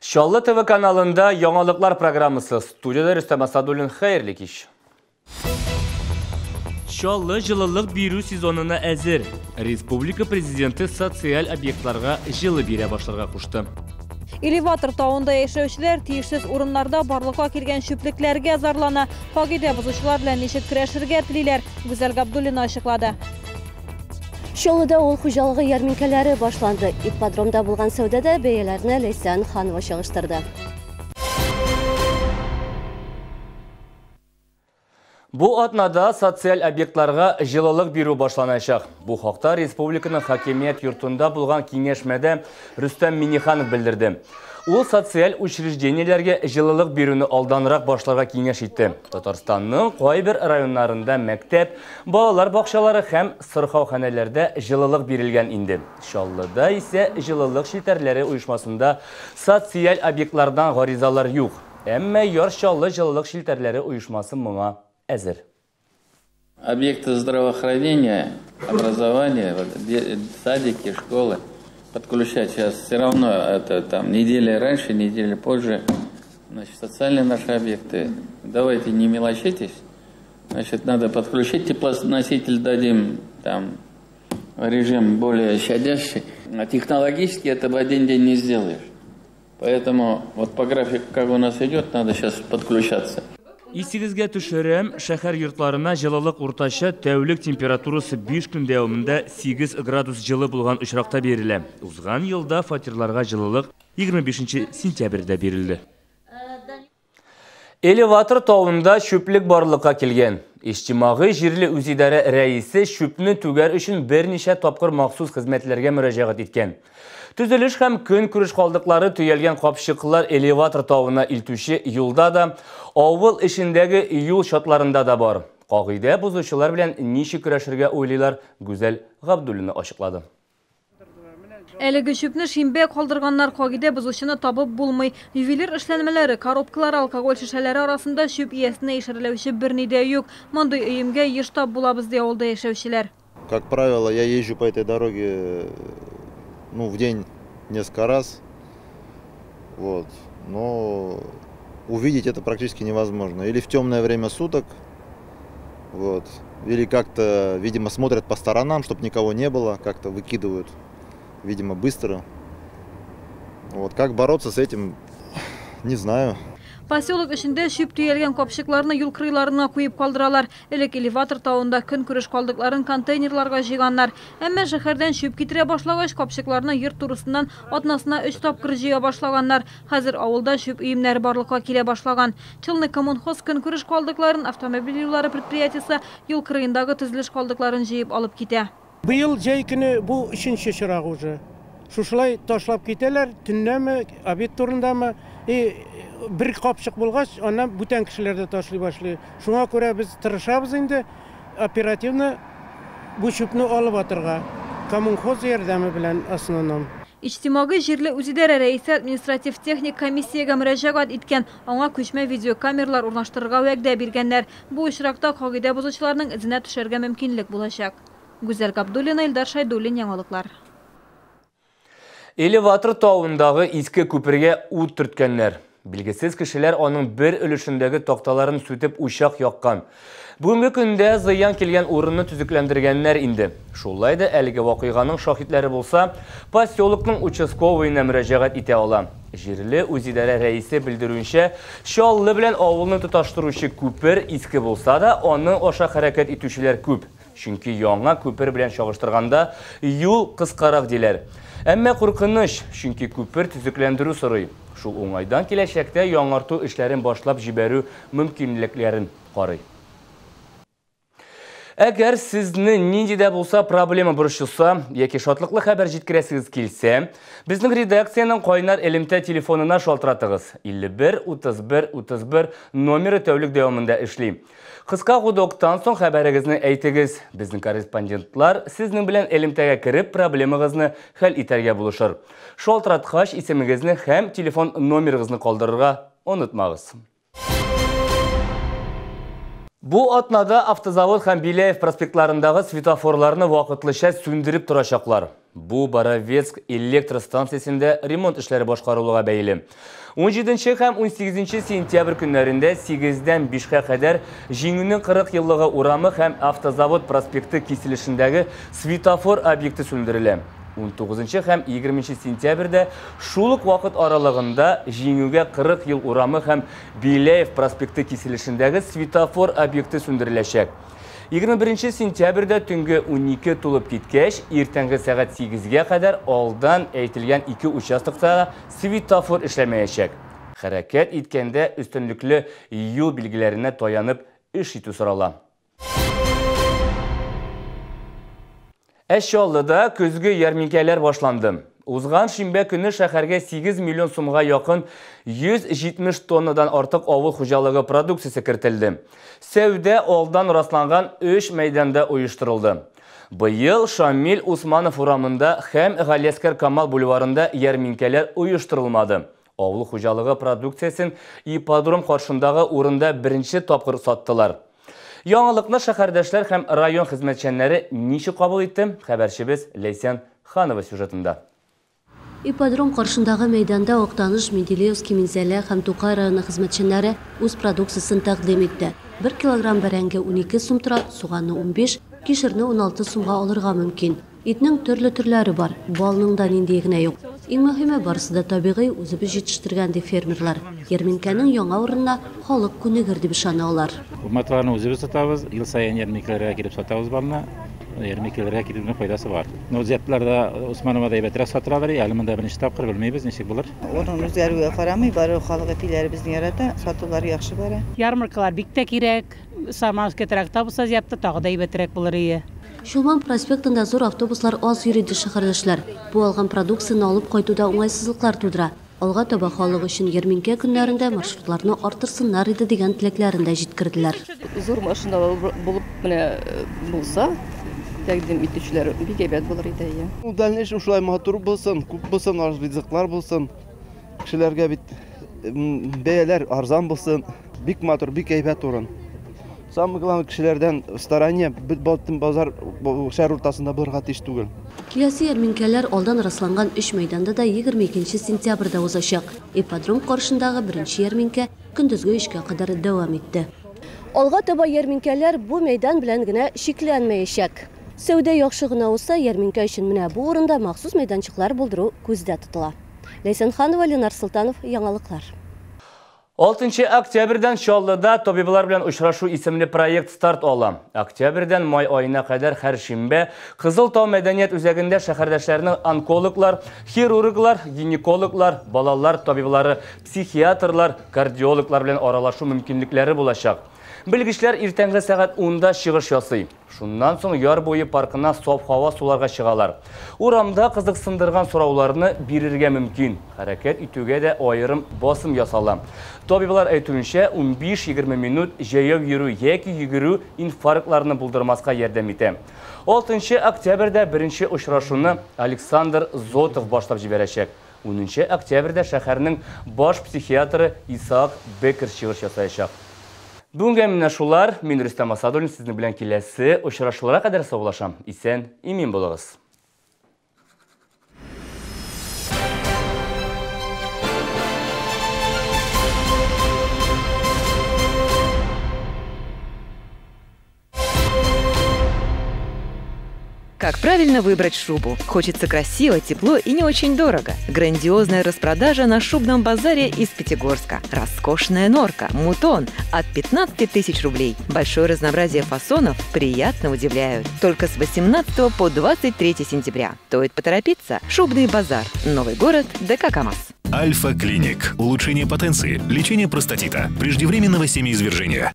Чаллы ТВ каналында яңалыклар программасы. Студияда Рөстәм Асадуллин. Хәерле кич. Чаллы җылылык бирү сезонына әзер. Республика президенты социаль объектларга җылы бирә башларга кушты. Элеватор тавында яшәүчеләр тиешсез урыннарда барлыкка килгән чүплекләргә зарлана. Кагыйдә бозучылар белән ничек көрәшергә телиләр, Гүзәл Габдуллина ачыклады. Чаллыда авыл хуҗалыгы ярминкәләре башланды. Ипподромда булган сәүдәдә бәяләрне Ләйсән Ханова чагыштырды. Бу атнада социаль объектларга җылылык бирү башланачак. Бу хакта республиканың хакимият йортында булган киңәшмәдә Рөстәм Миңнеханов белдерде. Ул социаль учреждениеләргә җылылык бирүне алданрак башларга киңәш итте. Татарстанның кайбер районнарында мәктәп, балалар бакчалары һәм сырхауханәләрдә җылылык бирелгән инде. Чаллыда исә җылылык челтәрләре оешмасында социаль объектлардан гаризалар юк. Әмма Яр Чаллы җылылык челтәрләре оешмасы моңа әзер. Объекты здравоохранения, образования, садики, школы подключать сейчас все равно это там неделя раньше, неделя позже. Значит, социальные наши объекты. Давайте не мелочитесь. Значит, надо подключить теплоноситель, дадим там режим более щадящий. А технологически это в один день не сделаешь. Поэтому вот по графику, как у нас идет, надо сейчас подключаться. Исегезгә төшерәм, шәһәр йортларына җылылык уртача тәүлек температурасы 5 көн дәвамында 8 градус җылы булган очракта бирелә. Узган елда фатирларга җылылык 25 сентябрьдә бирелде. Элеватор тавында чүплек барлыкка килгән. Иҗтимагый җирле үзидарә рәисе чүпне түгәр өчен берничә тапкыр махсус хезмәтләргә мөрәҗәгать иткән. Төзелеш һәм көнкүреш калдыклары төялгән капчыклар элеватор тавына илтүче юлда да, авыл эчендәге юл чатларында да бар. Кагыйдә бозучылар белән ничек көрәшергә уйлыйлар, Гүзәл Габдуллина ачыклады. Әлеге чүпне шимбә калдырганнар, кагыйдә бозучыны табып булмый. Ювелир эшләнмәләре, коробкалар, алкоголь шешәләре арасында чүп иясенә ишарәләүче берни дә юк. Мондый өемгә еш тап булабыз, ди авылда яшәүчеләр. Как правило, я езжу по этой дороге, ну, в день несколько раз, вот, но увидеть это практически невозможно. Или в темное время суток, вот, или как-то, видимо, смотрят по сторонам, чтобы никого не было, как-то выкидывают, видимо, быстро. Вот, как бороться с этим, не знаю. Поселок эчендә чүп төялгән капчыкларны юл кырыйларына куеп калдыралар. Элек элеватор тавында көнкүреш калдыкларын контейнерларга җыйганнар. Әмма шәһәрдән чүп китерә башлагач, капчыкларны йорт турысыннан атнасына 3 тапкыр җыя башлаганнар. Хәзер авылда чүп өемнәре барлыкка килә башлаган. Челны коммунхоз көнкүреш калдыкларын автомобиль юллары предприятиесе юл кырыендагы төзелеш калдыкларын җыеп алып китә. Быел җәй көне бу 3нче чирак уже. Шушылай ташлап китәләр, төнләме, обед турындамы, и бер капчык булгач, аннан бүтән кешеләр дә ташлый башлый. Шуңа күрә без тырышабыз инде оперативно бу чүпне алып атырга. Коммунхоз ярдәме белән основном. Иҗтимагый җирле үзидарә рәисе административ техник комиссиягә мөрәҗәгать иткән. Аңа күчмә видеокамералар урнаштырырга вәгъдә биргәннәр. Бу очракта кагыйдә бозучыларның эзенә төшәргә мөмкинлек булачак. Гүзәл Габдуллина, Илдар Шайдуллин, яңалыклар. Элеватор тавындагы иске күпергә ут төрткәннәр. Билгесез кешеләр аның бер өлешендәге такталарын сүтеп учак яккан. Бүгенге көндә зыян килгән урынны төзекләндергәннәр инде. Шулай да әлеге вакыйганың шаһитләре булса, поселокның участковыйына мөрәҗәгать итә ала. Җирле үзидарә рәисе белдерүенчә, Чаллы белән авылны тоташтыручы күпер иске булса да, аны аша хәрәкәт итүчеләр күп. Чөнки яңа күпер белән чагыштырганда юл кыскарак диләр. Әмма куркыныч, чөнки күпер төзекләндерү сорый. Шул уңайдан киләчәктә яңарту эшләрен башлап җибәрү мөмкинлекләрен карый. Әгәр сезне нинди дә булса проблема борчыса яки шатлыклы хәбәр җиткерәсегез килсә, безнең редакциянең кайнар элемтә телефонына шалтыратыгыз. 51 31 31 номеры тәүлек дәвамында эшли. Кыска гудоктан соң хәбәрегезне әйтегез. Безнең корреспондентлар сезнең белән элемтәгә кереп проблемагызны хәл итәргә булышыр. Шалтыраткач исемегезне һәм телефон номерыгызны калдырырга онытмагыз. Бу атнада Автозавод һәм Беляев проспектларындагы светофорларны вакытлыча сүндереп торачаклар. Бу Боровецк электр станциясендә ремонт эшләре башкарылуга бәйле. 17 һәм 18 сентябрь көннәрендә 8-дән 5-кә кадәр Җиңүнең 40 еллыгы урамы һәм Автозавод проспекты киселешендәге светофор объекты сүндерелә. 19 һәм 20 сентябрьдә шул ук вакыт аралыгында Җиңүгә 40 ел урамы һәм Беляев проспекты киселешендәге светофор объекты сүндереләчәк. 21 сентябрьдә төнге 12 тулып киткәч, иртәнге сәгать 8-гә кадәр алдан әйтелгән ике участокта светофор эшләмәячәк. Хәрәкәт иткәндә өстенлекле юл билгеләренә таянып эш итү сорала. Ә Чаллыда көзге ярминкәләр башланды. Узган шимбә көне шәһәргә 8 миллион сумга якын 170 тоннадан артык авыл хуҗалыгы продукциясе кертелде. Сәүдә алдан расланган 3 мәйданда оештырылды. Быел Шамил Усманов урамында һәм Галиәскәр Камал бульварында ярминкәләр оештырылмады. Авыл хуҗалыгы продукциясен ипподром каршындагы урында беренче тапкыр саттылар. Яңалыкны шәһәрдәшләр һәм район хезмәтчәннәре ничек кабул итте? Хәбәрчебез Ләйсән Ханова сюжетында. Ипподром каршындагы мәйданда Актаныш, Менделеевский, Минзәлә һәм Тукай районы хезмәтчәннәре үз продукциясен тәкъдим итте. 1 килограмм бәрәңге 12 сум тора, суганны 15, кишерне 16 сумга алырга мөмкин. Итнең төрле төрләре бар, балның да ниндие генә юк. Иң мөһиме барысы да табигый, үзебез җитештергән ди фермерлар. Ярминкәнең яңа урынына халык күнегер дип ышана алар. Уматларны үзебез сатабыз, ел саен ярминкәләргә килеп сатабыз балны. Ярминкәләргә килүнең файдасы бар. Но зәпләрдә Усмановада әйбәтрәк сатылалар, әле монда беренче тапкыр белмибез, ничек булыр. Урын үзгәрүгә карамый, бары халык әтиләребезне ярата, сатулар яхшы бара. Ярмаркалар бик тә кирәк. Самарский тракта булса зәптә тагы да әйбәтрәк булыр иде. Чулман проспектында зур автобуслар аз йөри ди шәһәрдәшләр. Бу алган продукцияне алып кайтуда уңайсызлыклар тудыра. Алга таба халык өчен ярминкә көннәрендә маршрутларны арттырсыннар иде дигән теләкләрен дә җиткерделәр. Зур машиналар булып менә булса, тәкъдим итүчеләр бик әйбәт булыр иде. В дальнейшем шулай матур булсын, күп булсын, ризыклар булсын. Кешеләргә бит бәяләр арзан булсын. Бик матур, бик әйбәт урын. Самое главное, кешеләрдән в стороне, бөтен базар шәһәр уртасында булырга тиеш түгел. Киләсе ярминкәләр алдан расланган 3 мәйданда да 22 сентябрьдә узачак. Ипподром каршындагы беренче ярминкә көндезге 3-кә кадәр дәвам итте. Алга таба ярминкәләр бу мәйдан белән генә чикләнмәячәк. Сәүдә яхшы гына узса, ярминкә өчен менә бу урында махсус мәйданчыклар булдыру күздә тотыла. Ләйсән Ханова, Ленар Солтанов, Яңалыклар. 6 октябрьдән Чаллыда табиблар белән очрашу исемле проект старт ала. Октябрьдән май аена кадәр һәр шимбә Кызыл Тау мәдәният үзәгендә шәһәрдәшләрнең онкологлар, хирурглар, гинекологлар, балалар табиблары, психиатрлар, кардиологлар белән аралашу мөмкинлекләре булачак. Белгечләр иртәнге сәгать 10-да чыгыш ясый. Шуннан соң яр буе паркына саф һава суларга чыгалар. Урамда кызыксындырган сорауларны бирергә мөмкин. Хәрәкәт итүгә дә аерым басым ясала. Табиблар әйтүенчә, 15-20 минут җәяү йөрү яки йөгерү инфарктларны булдырмаска ярдәм итә. 6 октябрьдә беренче очрашуны Александр Зотов башлап җибәрәчәк. 10 октябрьдә шәһәрнең баш психиатры Исаак Бекер чыгыш ясаячак. Бүгенгә менә шулар. Мин Рөстәм Асадуллин, сезнең белән киләсе очрашуларга кадәр саубуллашам. Исән, имин булыгыз. Как правильно выбрать шубу? Хочется красиво, тепло и не очень дорого. Грандиозная распродажа на шубном базаре из Пятигорска. Роскошная норка, мутон от 15 тысяч рублей. Большое разнообразие фасонов приятно удивляют. Только с 18 по 23 сентября. Стоит поторопиться. Шубный базар. Новый город, ДК КамАЗ. Альфа-клиник. Улучшение потенции, лечение простатита, преждевременного семяизвержения.